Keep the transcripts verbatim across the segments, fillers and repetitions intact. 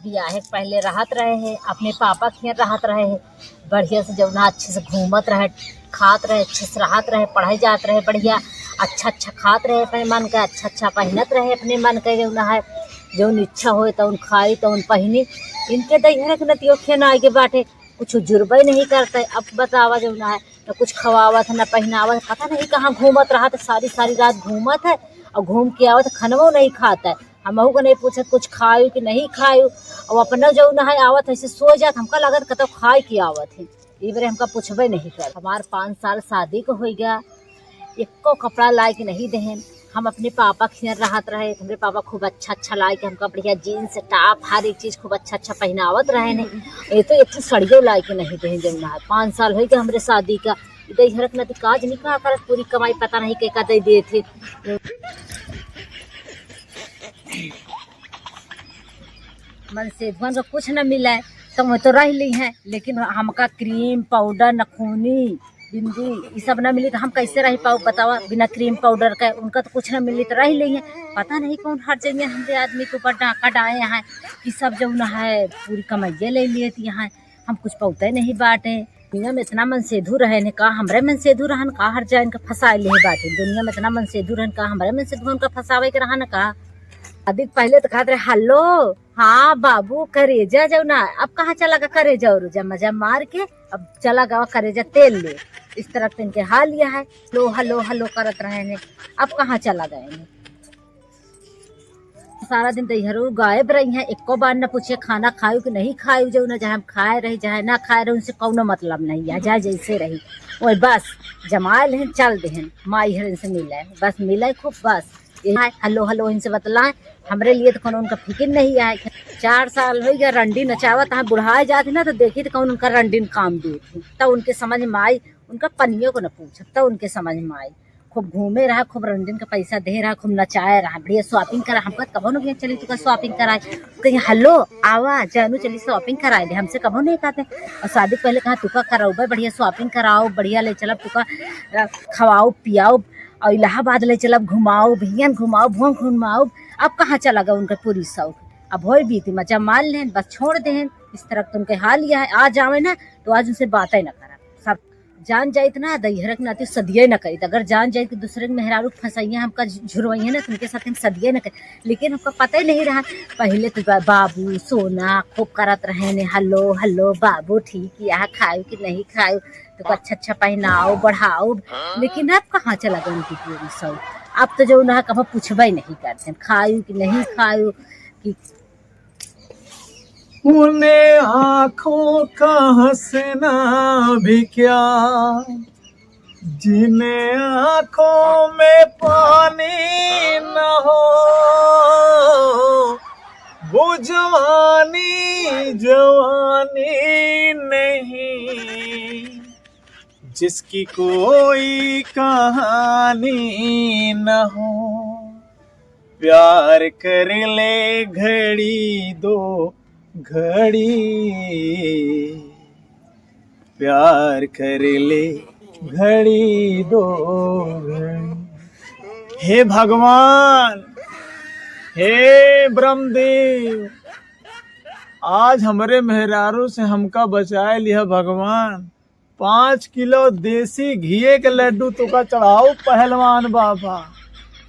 बियाहे के पहिले रहत रहे हैं, अपने पापा के हियाँ रहत रहे हैं, बढ़िया से जौन है अच्छे से घूमत रहे, खात रहे, अच्छे से रहत रहे, पढ़े जात रहे, बढ़िया अच्छा अच्छा खात रहे अपने मन का, अच्छा अच्छा पहिनत रहे अपने मन का, जौन है जौन इच्छा होए तौन खाई तौन पहिनी। इनके दहिहर के नतियो खेन आगे बाटे, कुछ जुर्बे नहीं करते। अब बतावा जौन है, न कुछ खवावत है, न पहिनावत है, पता नहीं कहाँ घूमत रहत है, सारी सारी रात घूमत है और घूम के आवत है, खनवो नहीं खात है। हमहू को नहीं पूछत कुछ खायु कि नहीं खायु, और अपना जौन है आवत है, ऐसे सो जात, हमका लगत कतौ खाए के आवत है। ये बारे हमका पूछबे नहीं कर। हमार पाँच साल शादी को होई गया, एको कपड़ा लाए के नहीं देहेन। हम अपने पापा के हियाँ रहत रहे, हमरे पापा खूब अच्छा अच्छा लाए के हमका बढ़िया जींस, टॉप, हर एक चीज खूब अच्छा अच्छा पहिनावत रहे ने। ये तो एक ठो सड़ियो लाए के नहीं देहेन जौन है। पाँच साल होई गया हमरे शादी का, दहिहर के नती काज नहीं कहा करत, पूरी कमाई पता नहीं के का दे देत है। मनसेधुअन का कुछ न मिले तो वो तो रह ली हैं, लेकिन हमका क्रीम, पाउडर, नखूनी, बिंदी, ये सब न मिली तो हम कैसे रह पाऊ बतावा? बिना क्रीम पाउडर के उनका तो कुछ न मिली तो रह ली हैं। पता नहीं कौन हर जगह हमरे आदमी के ऊपर डाका डाए हैं कि सब जौन है पूरी कमाइए ले लिए हैं, हम कुछ पौते नहीं बाटे। दुनिया में इतना मनसेधु रहे ने का, हमरे मनसेधु रहन का, हर जाए इनका फंसाए ले बाटे। दुनिया में इतना मनसेधु रहन का, हमरे मनसेधु उनका फंसावे के रहन का। अधिक पहले तो कहत रहे, "हेलो, हाँ बाबू, करेजा जाओ ना।" अब कहाँ चला गया करेजा और जा मजा मार के, अब चला गया करेजा तेल ले। इस तरह के इनके हाल यह है, "हेलो, हेलो, हेलो" करत रहे ने, अब कहाँ चला गए ने? सारा दिन दहिहरो गायब रही हैं, एको बार न पूछे खाना खायु कि नहीं खायु, जौन है चाहे हम खाए रही चाहे ना खाए रही, उनसे कौनो मतलब नहीं है, चाहे जैसे रही। वही बस जमाए लेहन, चल देहन, माई हर इनसे मिले, बस मिले खूब, बस ये है, हेलो हेलो इनसे बतलाए। हमरे लिए तो कौनो उनका फिकिर नहीं है। चार साल हो गया रंडी नचावत है, बुढ़ाए जात है ना तो देखी तो कौन उनका रंडी काम देत है, तब उनके समझ में आई। उनका पनियो को न पूछत, तब उनके समझ में आई। खूब घूमे रहा, खूब रंडीन का पैसा दे रहा, खूब नचाए रहा, बढ़िया shopping करा। हमका कबो न कहे चली तुका shopping कराए, कहीं हेलो आवा जानू चली shopping कराए दे, हमसे कबो नहीं कहते। और शादी के पहले कहा तुका करौबे, बढ़िया shopping कराओ, बढ़िया ले चलब तुका, अ, खवाओ पियाओ और इलाहाबाद ले चलब घुमाओ, भियन घुमाओ, भोन घुमाओ। अब कहाँ चला गया उनका पूरी शौक? अब होई बीती मजा मार लेन, बस छोड़ देन। इस तरह तो उनके हाल यह है, आ जावे ना तो आज उनसे बातें ना करा। सब जान जाइत ना, दहिहर के नाती सदिये न करित। अगर जान जाइत कि दूसरे के मेहरारू फंसइया हमका झु-, झुरवइया ना, तो उनके साथ हम सदिये न करित। लेकिन हमका पता ही नहीं रहा। पहले तो बा-, बाबू, सोना, खूब करत रहे ने, हेलो, हेलो, बाबू, ठीक, यह खायु कि नहीं खायु, तो अच्छा, अच्छा पहनाओ, बढ़ाओ। लेकिन अब कहाँ चला गया उनकी पूरी शौक? अब तो जौन है, कबो पूछबे नहीं करते, खायु कि नहीं खायु, कि उन्हें आँखों का हँसना भी क्या, जिन्हें आँखों में पानी न हो, वो जवानी जवानी नहीं, जिसकी कोई कहानी न हो। प्यार कर ले घड़ी दो घड़ी, प्यार कर ले घड़ी दो घड़ी। हे भगवान, हे ब्रह्मदेव, आज हमरे मेहरारू से हमका बचाए लिहा भगवान। पाँच किलो देसी घिये के लड्डू तुका चढ़ाओ पहलवान बाबा।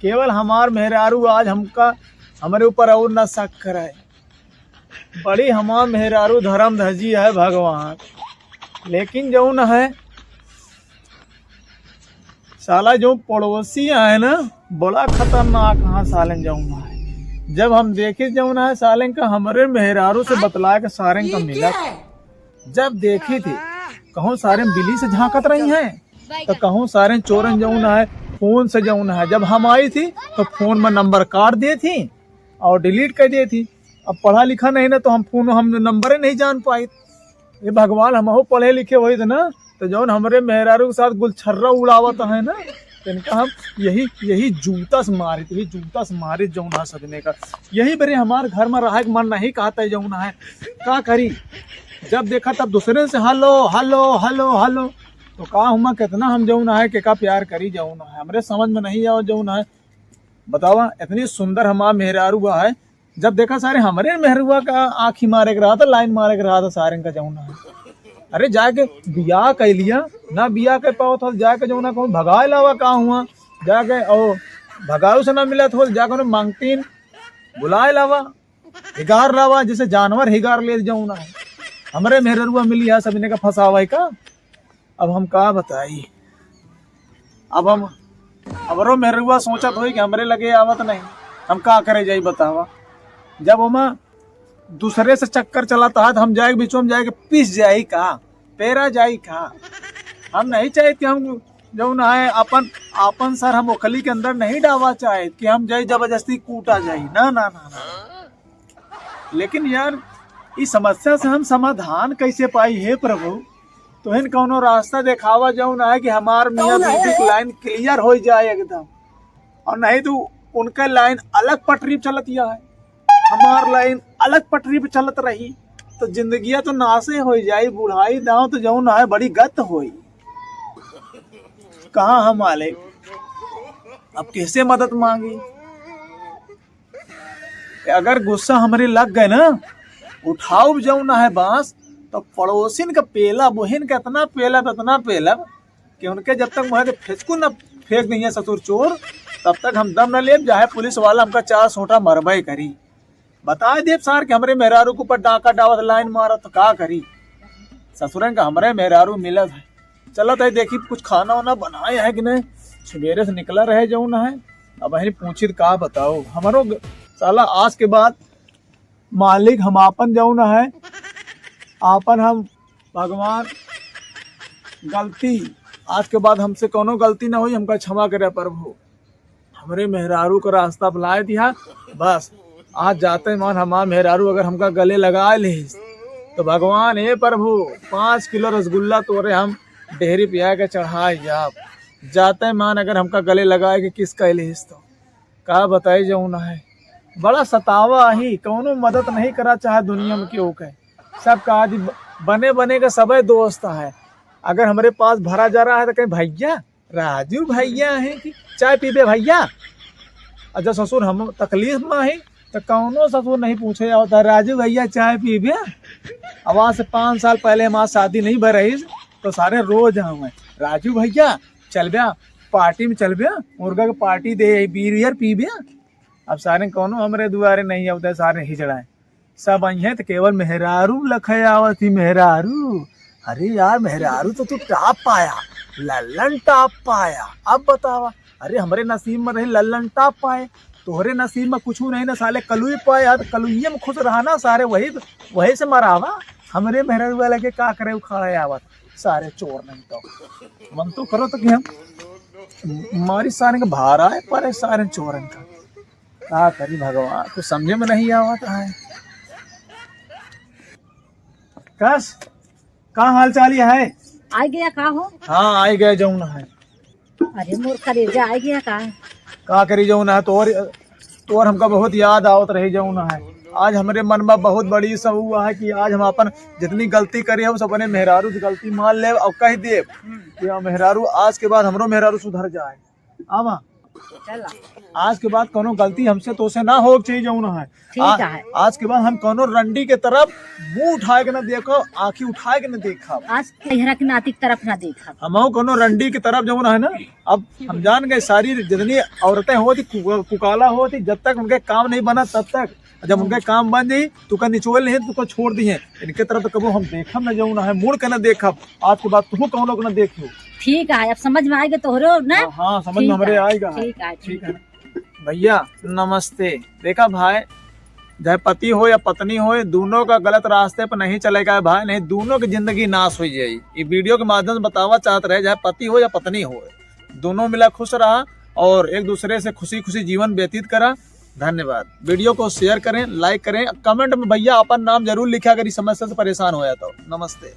केवल हमार मेहरारू आज हमका, हमरे ऊपर और ना शक कराए। बड़ी हमार मेहरारू धर्म धजी है भगवान। लेकिन जौन है, साला जो पड़ोसी है ना, बड़ा खतरनाक हाँ सालेन जौन है। जब हम देखी जौन है सालेन का हमरे मेहरारू से बतला के सारेन का मिलत, जब देखी थी कहूँ सारेन बिली से झांकत रही हैं, तो कहूँ सारेन चोरन जौन है फोन से जौन है। जब हम आई थी तो फोन में नंबर काट दे थी और डिलीट कर दे थी। अब पढ़ा लिखा नहीं ना तो हम फोन, हम नंबरे नहीं जान पाई। ये भगवान, हमहू पढ़े लिखे होइत ना, तो जौन हमरे मेहरारू के साथ गुलछर्रा उड़ावत है ना, तो इनका हम यही, यही जूता से मारित, यही जूता से मारित जौन है सजने का। यही बेरे हमार घर में रहे के मन नहीं कहता है जौन है, का करी? जब देखा तब दूसरे से हेलो, हेलो, हेलो, हेलो। तो का हुआ, कितना हम जौन है, के का प्यार करी जौन है, हमरे समझ में नहीं आवा जौन है। बतावा, इतनी सुंदर हमार मेहरारू है, जब देखा सारे हमरे मेहरुआ का आँखी मारे के रहा था, लाइन मारे के रहा था सारे का जौन है। अरे जाके बियाह कइ लिया, ना बियाह कइ पावत हो, जाके जौन है कहूँ भगाए लावा का हुआ, जाके ओ भगाऊ से ना मिलत हो, जाके उन्हें मांगतीन बुलाए लावा, हिगार लावा, जैसे जानवर हिगार ले जौन है। हमरे मेहरुआ मिली है, सब इन्हें का फंसावा है का? अब हम का बताई, अब हम, हमरो मेहरुआ सोचत होई कि हमरे लगे आवत नहीं, हम का करे जाई बतावा। जब ओमा दूसरे से चक्कर चलत है, तो हम जाए के बीचों में जाए के पिस जाई का, पेरा जाई का? हम नहीं चाहित कि हम जौन है अपन, अपन सर हम ओखली के अंदर नहीं डावा चाहित कि हम जाई जबरदस्ती कूटा जाई। ना, ना, ना, ना। लेकिन यार, इस समस्या से हम समाधान कैसे पाई, हे प्रभु? तोहिन कौनो रास्ता देखावा जौन है कि हमार मियाँ कौन है? बीबी की लाइन क्लियर हो जाए एकदम, और नहीं तो उनके लाइन अलग पटरी पे चलत या है, हमार लाइन अलग पटरी पे चलत रही, तो जिंदगिया तो नासे हो जाई, बुढ़ाई दाव तो जौन है बड़ी गत होई। कहाँ हम आले, अब कैसे मदद मांगी? अगर गुस्सा हमरे लग गए ना, उठाउब जौन है बांस, तो पड़ोसिन का पेला, बहिन का इतना पेला, इतना पेला कि उनके जब तक मुँह के फेंकू ना, फेंक नहीं है ससुर चोर, तब तक हम दम न लेब, चाहे पुलिस वाला हमका चार सोटा मरबे करी। बता देब सार कि हमरे मेहरारू के ऊपर डाका डावत, लाइन मारत, तो का करी? ससुरन का हमरे मेहरारू मिलत है। चलत है देखी कुछ खाना वाना बनाए है कि नहीं, सुबेरे से निकला रहे जौन है। अब वहीं पूछित का बताओ, हमरो ग-, साला आज के बाद मालिक हम आपन जौन है, आपन हम भगवान गलती, आज के बाद हमसे कौनो गलती ना होई, हमका क्षमा करे प्रभु। हमरे मेहरारू का रास्ता भुलाए दिया, बस आज जाते मान हमार मेहरारू अगर हमका गले लगाए लेहिस, तो भगवान, हे प्रभु, पाँच किलो रसगुल्ला तोरे हम डेहरी पिया के चढ़ाए जाब। जाते मान अगर हमका गले लगाए के किस कह लेहिस तो का बताई जौन है, बड़ा सतावा ही, कौनो मदद नहीं करा चाहे दुनिया में केहू के। सबका आज ब-, बने बने के सबे दोस्त है। अगर हमरे पास भरा जा रहा है तो कहीं भैया, राजू भैया है कि चाय पीबे भैया? और जब ससुर हम तकलीफ में है तो कौनो ससुर नहीं पूछे जाता है, "राजू भैया चाय पीबे?" अब आज से पाँच साल पहले हमार शादी नहीं भर रही तो सारे रोज आवे, "राजू भैया चलब्या, पार्टी में चलब्या, मुर्गा के पार्टी दे, बीयर पीब्या।" अब सारे कौनो हमरे दुआरे नहीं आवता है, सारे हिजड़ा है। सब आई हैं तो केवल मेहरारू लखे आवत ही, मेहरारू। अरे यार, मेहरारू तो तू टॉप पाया, लल्लन टॉप पाया। अब बतावा, अरे हमरे नसीब में रही लल्लन टॉप पाए, तोहरे नसीब में कुछ नहीं ना साले, कलुई पाए यार, कलुइये में खुश रहा ना सारे, वही, वही से मरावा। हमरे मेहरारू वाला के का करे उखाड़े आवत, सारे चोर नहीं तो। मन तो करो तो कि हम मारी सारे के भारा है, पर सारे चोरन का। का करी भगवान, कुछ समझे में नहीं आवत है। कस, का हाल चाल है? आ गया का हो? हाँ, आ गए जौन है। अरे मोर करेजा, आ गया का? का करी जौन है, तोर, तोर हमका बहुत याद आवत रही जौन है। आज हमरे मन में बहुत बड़ी सा हुआ है कि आज हम अपन जितनी गलती करे हो, सब अपने मेहरारू से गलती मान ले और कह दे कि हाँ, मेहरारू, आज के बाद हमरो मेहरारू सुधर जाए। आवा। चला। आज के बाद कौनो गलती हमसे तोसे ना हो चाहिए जौन है। ठीक आ-, है। आज के बाद हम कौनो रंडी के तरफ मुंह उठाए के ना देखो, आँखी उठाए के ना देखब। आज चेहरा के नाती की तरफ ना देखब। हमहू कौनो रंडी के तरफ जौन है ना, अब हम जान गए सारी जितनी औरतें होती, कु-, कुकाला होती, जब तक उनके काम नहीं बना तब तक, जब उनके काम बन जाई, तुका निचोड़ लेहे, तुका छोड़ दिहे। इनके तरफ तो कबो हम देखब ना, जौन है, मुड़ के ना देखब। आज के बाद तू कौनो के ना देखियो। ठीक है, अब समझ में आएगा तोहरो ना? हाँ, हाँ, समझ में ठीक हमरे है, आएगा। ठीक है, ठीक ठीक है। है। भैया, नमस्ते। देखा भाई, चाहे पति हो या पत्नी हो, दोनों का गलत रास्ते पर नहीं चलेगा भाई, नहीं दोनों की जिंदगी नाश हो जाएगी। ये वीडियो के माध्यम से बतावा चाहत रहे, चाहे पति हो या पत्नी हो, दोनों मिला खुश रहा और एक दूसरे से खुशी खुशी जीवन व्यतीत करा। धन्यवाद। वीडियो को शेयर करें, लाइक करें, कमेंट में भैया अपन नाम जरूर लिखा अगर इस समस्या से परेशान होया तो। नमस्ते।